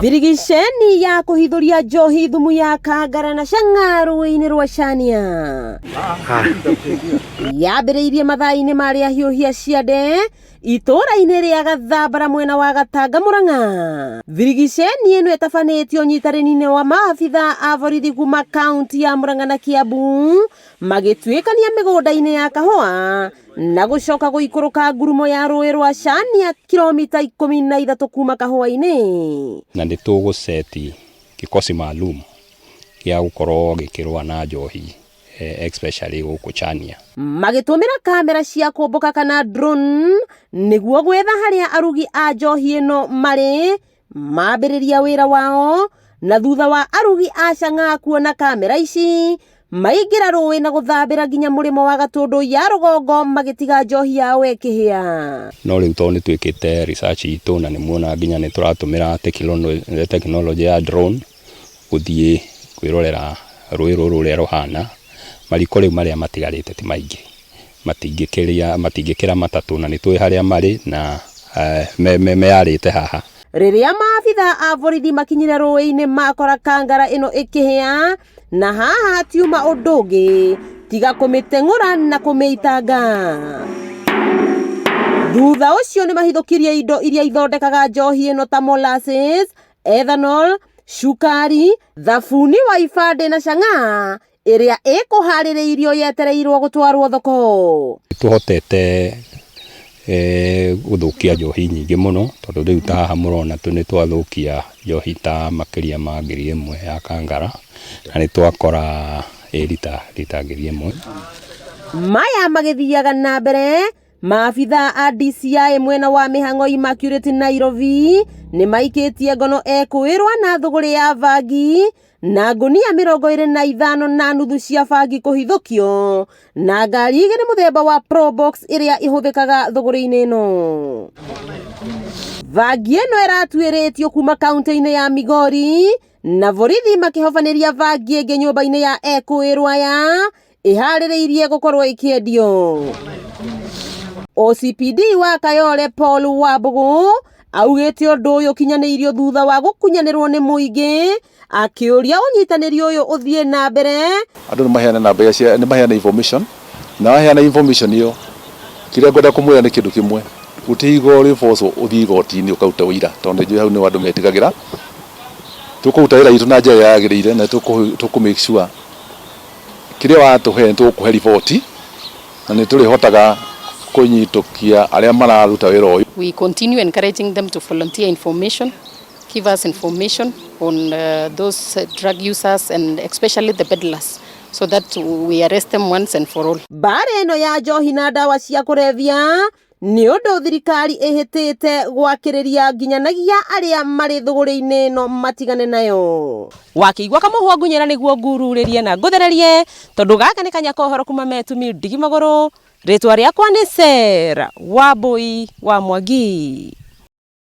Birigiceni ya kũhithũria njohi thumu ya kangara na cang'a rũĩ-inĩ rwa Chania yambĩrĩirie mathaa-inĩ marĩa hiũhia ciande itũũra-inĩ rĩa Gathambara mwena wa Gatanga Murang'a. Birigiceni ĩno ĩtabanĩtio ũnyitanĩri-inĩ wa maabitha a borithi kuma kaunti ya Murang'a na Kiambu magĩtuĩkania mĩgũnda-inĩ ya kahũa na gũcoka gũikũrũka ngurumo ya rũĩ rwa Chania kilomita 13 kuma kahũa-inĩ. Na nĩ tũgũseti kikosi maalum gĩa gũkorwo gĩkĩrũa na njohi especially gũkũ Chania. Magĩtũmĩra kamera cia kũmbũka kana drone nĩguo gwetha harĩa arugi a njohi ĩno marĩ mambĩrĩria wĩra wao, na thutha wa arugi a chang'aa kuona kamera ici maingĩra rũĩ na gũthambĩra nginya mũrĩmo wa Gatũndũ ya rũgongo magĩtiga njohi yao ĩkĩhĩa. No rĩu tondũ nĩ twĩkĩte research itũ na nĩ muona nginya nĩ tũratũmĩra tekinoronjĩ ya drone gũthiĩ kwĩrorera rũĩ rũrũ ũrĩa rũhana, mariko rĩu marĩa matigarĩte ti maingĩ, matingĩkĩria matingĩkĩra matatũ na nĩ tũĩ harĩa marĩ na meyarĩte haha. Rĩrĩa maabitha a borithi makinyire rũĩ-inĩ makora kangara ĩno ĩkĩhĩa, na haha hatiuma ũndũ ũngĩ tiga kũmĩteng'ũra na kũmĩitanga. Thutha ũcio nĩ mahithũkirie indo iria ithondekaga njohi ĩno ta molasses, ethanol, cukari, thabuni wa ibandĩ na chang'aa ĩrĩa ĩkũharĩrĩirio yetereirwo gũtwarwo thoko. Tũhotete gũthũkia njohi nyingĩ mũno tondũ rĩu ta haha mũrona nĩ twathũkia njohi ta makĩria ma 1000 ya kangara na nĩ twakora ĩ rita rita 1000. Maya magĩthiaga na mbere, maabitha a DCI mwena wa mĩhang'o Immaculate Nairobi nĩ maikĩtie ngono ekũĩrwa na thũgũrĩ ya bangi na ngũnia 25.5 cia bangi kũhithũkio na ngari igĩrĩ mũthemba wa Probox ĩrĩa ĩhũthĩkaga thũgũrĩ-inĩ ĩno. Bangi ĩno ĩratuĩrĩtio kuma kaunti-inĩ ya Migori na borithi makĩhobanĩria bangi ĩngĩ nyũmba-inĩ ya ekũĩrwo aya ĩharĩrĩirie gũkorwo ĩkĩendio. OCPD wa Kayole Paul Wambũgũ augĩte ũndũ ũyũ ũkinyanĩirio thutha wa gũkunyanĩrwo nĩ mũingĩ akĩũria ũnyitanĩri ũyũ ũthiĩ na mbere. Andũ nĩ maheana namba iria cia nĩ maheana information na waheana information ĩyo kĩrĩa ngwenda kũmwĩra nĩ kĩndũ kĩmwe, gũtirĩ hingo ũrĩ force ũthiĩ igoti-inĩ ũkarute ũira tondũ nĩ njũĩ hau nĩho andũ metigagĩra. Tũkũruta wĩra witũ na njĩra ĩrĩa yagĩrĩire na tũkũ make sure kĩrĩa watũhe nĩ tũgũkũhe riboti na nĩ tũrĩhotaga kũnyitũkia arĩa mararuta wĩra ũyũ. We continue encouraging them to volunteer information, give us information on those drug users and especially the peddlers so that we arrest them once and for all. Mbara ĩno ya njohi na ndawa cia kũrebia nĩ ũndũ thirikari ĩhĩtĩte gwakĩrĩria nginyanagia arĩa marĩ thũgũrĩ-inĩ ĩno matigane nayo. Wakĩigua kamũhwa ngunyĩra nĩguo ngururĩrie na ngũthererie tondũ gaka nĩ kanya ka ũhoro kuma Metumi ndigi magũrũ. Rĩtwa rĩakwa nĩ Sarah Wambui wa Mwangi.